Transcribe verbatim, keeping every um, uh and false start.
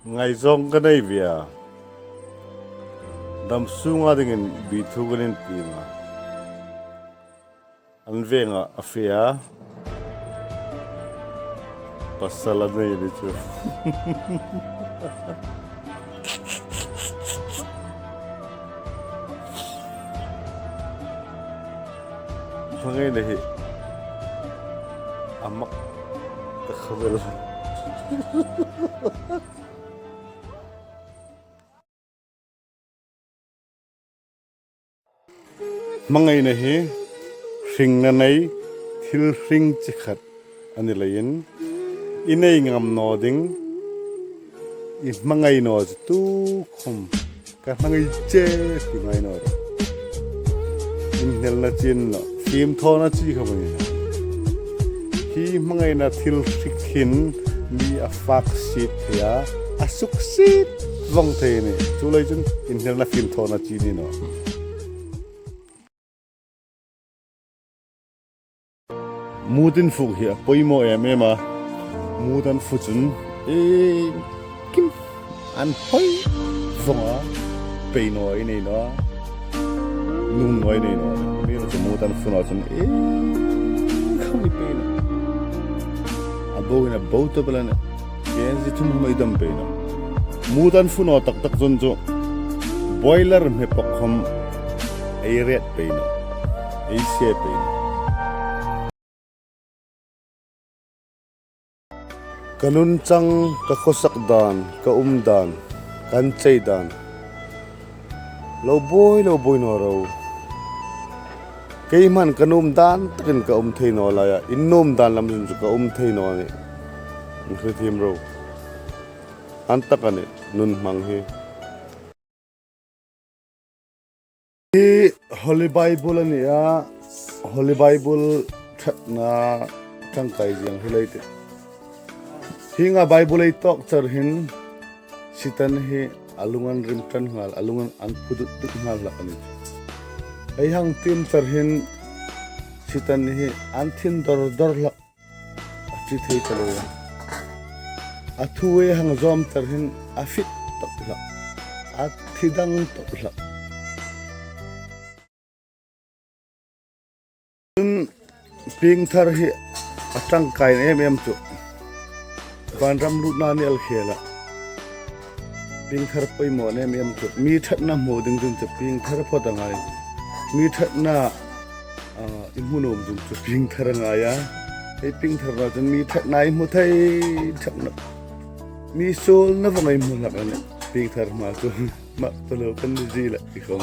Ngaizawng ka nei ve a. Dam sunga dingin bi thu kan intieng a. An veng a, a fe a. Pasal a nei ni chu. Hmangaina hi a mak tak a vel. Hmangaina hi hringna nei, thil hring chi khat a ni leiin, i nei ngam naw ding, i hmangai naw chu tukhawm ka hmangai che ti ngai naw ro. Inhnelna chin naw, fimthawna chi kha bang a nih. Hi hmangaina thil hring hin mi a fak siet thei a, a suksiet vawng thei a nih. Chuleiin chun inhnelna fimthawna chi ni naw. Mut infuk hi a poimaw em em a. Mut an fu chun, e, kim, an hoi vawng a, pei naw i nei naw. Nuom naw i nei naw. Mi ro chu mut an fu naw chun, e, khawm i pei naw. A bo hin a bo ta bela na. Kenzi thum hmai dam pei naw. Mut an fu naw tak tak chun chu boiler hme pawk khawm ei ret pei naw. Ei se pei naw. Ka nun chang, ka khawsak dan, ka um dan, kan chei dan. Lo buoi, lo buoi naw ro. Keima ka nuom dan takin ka um thei naw laia, in nuom dan lam chun chu ka um thei naw a nih. Hre thiem ro. An tak a nih, nun hmang hi. Hi Holy Bible a ni a, Holy Bible ṭhatna ṭangkai ziang hi lei tih. Hienga Bible ei tawk char hin Sitan hi a lung an rim ṭan nghal, a lung an, an phu dut dut nghal hlak a nih. Ei hang tiem char hin Sitan hi an thin dor dor hlak. A thi thei ta lo. A thu ei hang zawm char hin a fit tawp hlak. A thi dang tawp hlak. Chun piengthar hi a ṭangkai em em chu. Vanram lutna ni el khela. Piengthar poimaw em em chu. Mi ṭhatna hmu ding chun chu piengthar phawt a ngai. Mi ṭhatna, a, i hmu nuom chun chu piengthar a ngai a. Ei piengthar naw chun mi ṭhatna i hmu thei ṭhak nawh. Mi suolna vawng ei hmu hlak a nih. Piengthar hma chu mak ta lo kan ni zie la i khawm.